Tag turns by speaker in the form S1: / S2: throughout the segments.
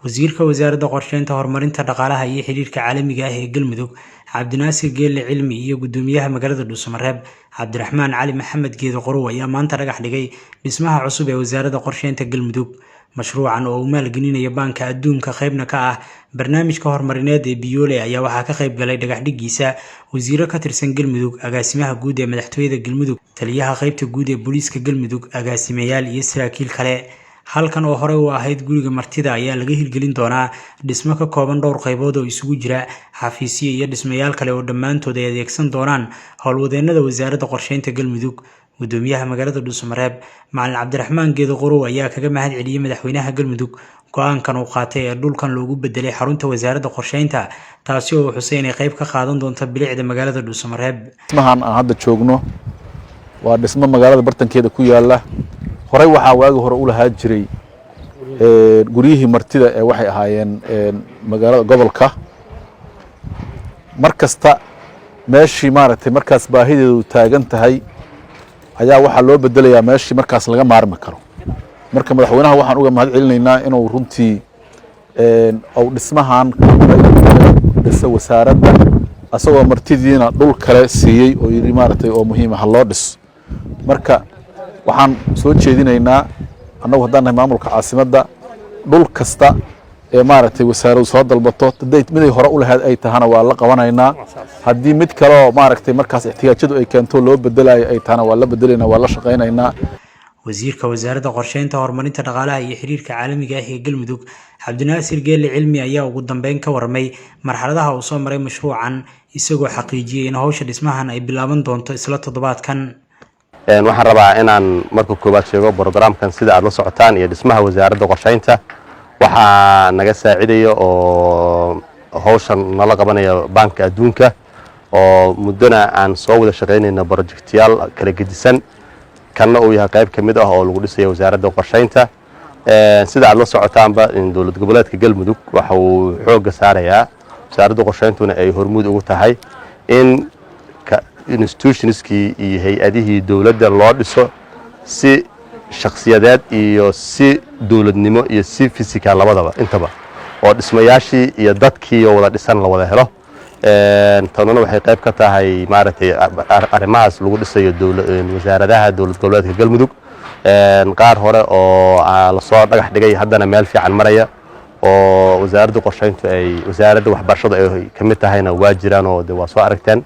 S1: Wasiirka Wasaaradda Qorsheynta, Horumarinta Dhaqaalaha iyo Xiriirka Caalamiga ah ee Galmudug, Cabdinaasir Geelle Cilmi, iyo Gudoomiyaha magaalada Dhuusamareeb, Cabdiraxmaan Cali Maxamed Geedo Qorow, ayaa maanta dhagax dhigay dhismaha cusub ee Wasaaradda Qorsheynta Galmudug. Mashruucan oo uu maalgelinayo Baanka Adduunka, qaybna ka ah barnaamijka horumarineed ee Biyoole, ayaa waxaa ka qayb galay dhagax dhigiisa wasiiro ka tirsan Galmudug, agaasimaha guud ee Madaxtooyada Galmudug, taliyaha qaybta guud ee Booliiska Galmudug, agaasimayaal iyo saraakiil kale. Halkan oo hore u ahayd guriga martida ayaa laga hirgelin doonaa dhismo ka kooban dhowr qaybood oo isugu jira xafiisyo iyo dhismayaal kale oo dhammaantood ay adeegsan doonaan howlwadeenada Wasaaradda Qorsheynta Galmudug. Gudoomiyaha magaalada Dhuusamareeb, Macalin Cabdiraxmaan Geedo Qorow, ayaa kaga mahad celiyey madaxweynaha Galmudug go-aankan uu qaatay ee dhulkan loogu bedelay xarunta Wasaaradda Qorsheynta, taasi oo uu xusay inay qayb ka qaadan doonto bilicda magaalada Dhuusamareeb.
S2: Dhismahan aan hadda joogno waa dhismo magaalada bartankeeda ku yaala. Horey waxaa waagi hore u lahaa jiray guryihii martida ee waxay ahaayeen magaalada gobolka. Mar kasta meeshii maaragtay markaas baahideedu taagan tahay ayaa waxaa loo bedelayaa meeshii markaas laga maarmi karo. Marka madaxweynaha waxaan uga mahad celinaynaa inuu runtii uu dhismahan dhisa wasaaradda, asagoo martidiina dhul kale siiyey oo yidhi maaragtay oo muhiima ha loo dhiso. Marka waxaan soo jeedinaynaa annagu haddaan nahay maamulka caasimadda, dhul kasta ee maaragtay wasaaraddu soo dalbato, hadday miday hore u lahayd ay tahana waa la qabanaynaa, haddii mid kaleoo maaragtay markaas ixtiyaajadu ay keento loo bedelayo ay tahana waa la bedelaynaa, waa la shaqaynaynaa.
S1: Wasiirka Wasaaradda Qorsheynta, Horumarinta Dhaqaalaha iyo Xiriirka Caalamiga ah ee Galmudug, Cabdinaasir Geelle Cilmi, ayaa ugu dambeyn ka warramay marxaladaha uu soo maray mashruucan, isagoo xaqiijiyey in howsha dhismahan ay bilaaban doonto isla toddobaadkan.
S3: Waxaan rabaa inaan marka koowaad sheego programkan, sida aad la socotaan, iyo dhismaha Wasaaradda Qorsheynta waxaa naga saacidaya oo hawshan nala qabanaya Baanka Adduunka, oo muddona aan soo wada shaqaynayna projectyaal kala gedisan, kanna uu yahay qayb ka mid ah oo lagu dhisaya Wasaaradda Qorsheynta. Sida aad la socotaanba, dowlad goboleedka Galmudug waxa uu xoogga saarayaa, Wasaaradda Qorsheyntuna ay hormuud ugu tahay, in institutionskii iyo hay-adihii dowladda loo dhiso si shakhsiyadeed iyo si dowladnimo iyo si physical labadaba intaba, oo dhismayaashii iyo dadkii oo wada dhisan la wada helo. Tanuna waxay qayb ka tahay maaragtay arrimahaas lagu dhisayo wasaaradaha dowlad goboleedka Galmudug. Qaar hore oo lasoo dhagax dhigay haddana meel fiican maraya oo Wasaaradda Qorsheyntu ay Wasaaradda Waxbarashadu ay ka mid tahayna waa jiraan, oo de waa soo aragteen.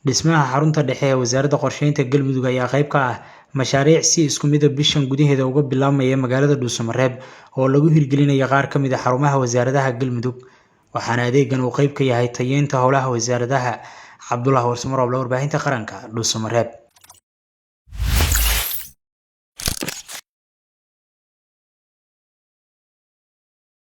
S1: Dhismaha xarunta dhexe ee Wasaaradda Qorsheynta Galmudug ayaa qayb ka ah mashaariic si isku mid ah bishan gudaheeda uga bilaabmaya magaalada Dhuusamareeb oo lagu hirgelinayo qaar ka mid ah xarumaha wasaaradaha Galmudug, waxaana adeegan uu qayb ka yahay tayeynta howlaha wasaaradaha. Cabdullah Warsamo Rooble, Warbaahinta Qaranka, Dhuusamareeb.